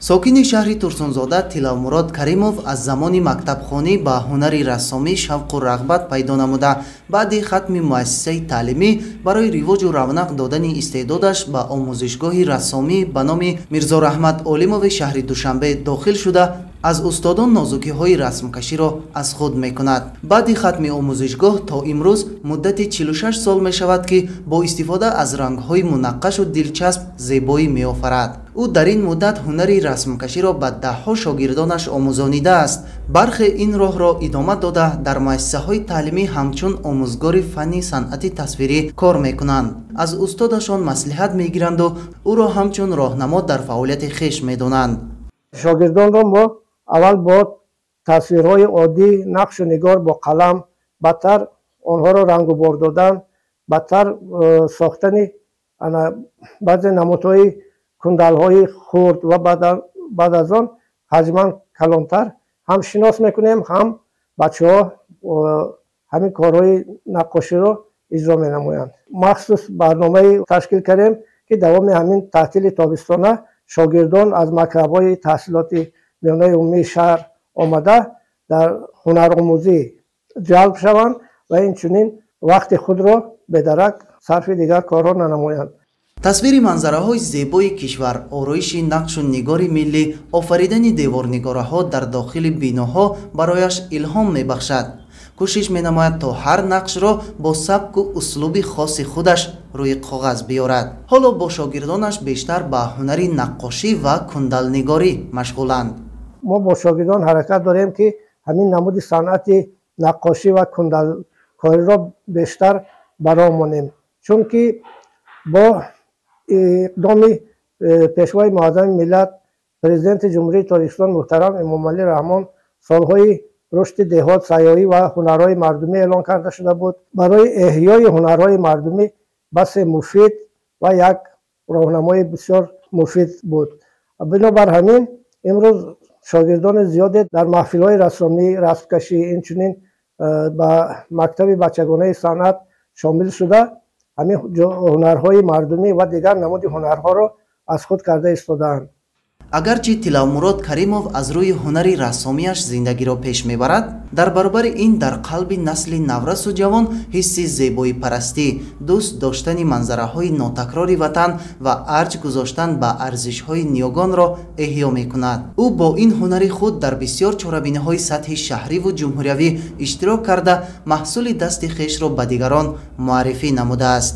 Сокини шаҳри Турсунзода Тилавмурод Каримов аз замони мактабхонӣ ба ҳунари рассомӣ шавқу рағбат пайдо намуда, баъди хатми муассисаи таълимӣ барои ривоҷу равнақ додани истеъдодаш ба омӯзишгоҳи рассомӣ ба номи Мирзораҳмат Олимови шаҳри Душанбе дохил шуда, аз устодон нозукиҳои расмкаширо аз худ мекунад. Баъди хатми омӯзишгоҳ то имрӯз муддати 46 сол мешавад, ки бо истифода аз рангҳои мунаққашу дилчасб зебоӣ меофарад. Ӯ дар ин муддат ҳунари расмкаширо ба даҳҳо шогирдонаш омӯзонидааст. Бархе ин роҳро идома дода, дар муассисаҳои таълимӣ ҳамчун омӯзгори фанни санъати тасвирӣ кор мекунанд. Аз устодашон маслиҳат мегиранду ӯро ҳамчун роҳнамо дар фаъолияти хеш медонанд. Шогирдонро мо аввал бо тасвирҳои оддӣ, нақшу нигор бо қалам, баъдтар онҳоро рангубор додан, баъдтар сохтани баъзе намудҳои кундалҳои хурд ва баъд аз он ҳаҷман калонтар ҳам шинос мекунем, ҳам бачаҳо ҳамин корҳои наққоширо иҷро менамоянд. Махсус барномае ташкил кардем, ки давоми ҳамин таътили тобистона шогирдон аз мактабҳои таҳсилоти миёнаи умумии шаҳр омада дар ҳунаромӯзӣ ҷалб шаванд ва инчунин вақти худро бедарак сарфи дигар корҳо нанамоянд. Тасвири манзараҳои зебои кишвар, ороиши нақшу нигори миллӣ, офаридани деворнигораҳо дар дохили биноҳо барояш илҳом мебахшад. Кӯшиш менамояд, то ҳар нақшро бо сабку услуби хоси худаш рӯи коғаз биёрад. Ҳоло бо шогирдонаш бештар ба ҳунари наққошӣ ва кундалнигорӣ машғуланд. Мо бо шогирдон ҳаракат дорем, ки ҳамин намуди санъати наққошӣ ва кундалкориро бештар бароҳ монем, чунки бо иқдоми Пешвои муаззами миллат, Президенти Ҷумҳурии Тоҷикистон муҳтарам Эмомалӣ Раҳмон, солҳои рушди деҳот, сайёҳӣ ва ҳунарҳои мардумӣ эълон карда шуда буд. Барои эҳёи ҳунарҳои мардумӣ басе муфид ва як роҳнамои бисёр муфид буд. Бинобар ҳамин имрӯз шогирдони зиёде дар маҳфилҳои рассомӣ, расмкашӣ, инчунин ба мактаби бачагонаи санъат шомил шуда, ҳамин ҳунарҳои мардумӣ ва дигар намуди ҳунарҳоро аз худ карда истодаанд. Агарчи Тилавмурод Каримов аз рӯи ҳунари рассомиаш зиндагиро пеш мебарад, дар баробари ин дар қалби насли наврасу ҷавон ҳисси зебоипарастӣ, дӯст доштани манзараҳои нотакрори ватан ва арҷ гузоштан ба арзишҳои ниёгонро эҳё мекунад. Ӯ бо ин ҳунари худ дар бисёр чорабиниҳои сатҳи шаҳриву ҷумҳуриявӣ иштирок карда, маҳсули дасти хешро ба дигарон муаррифӣ намудааст.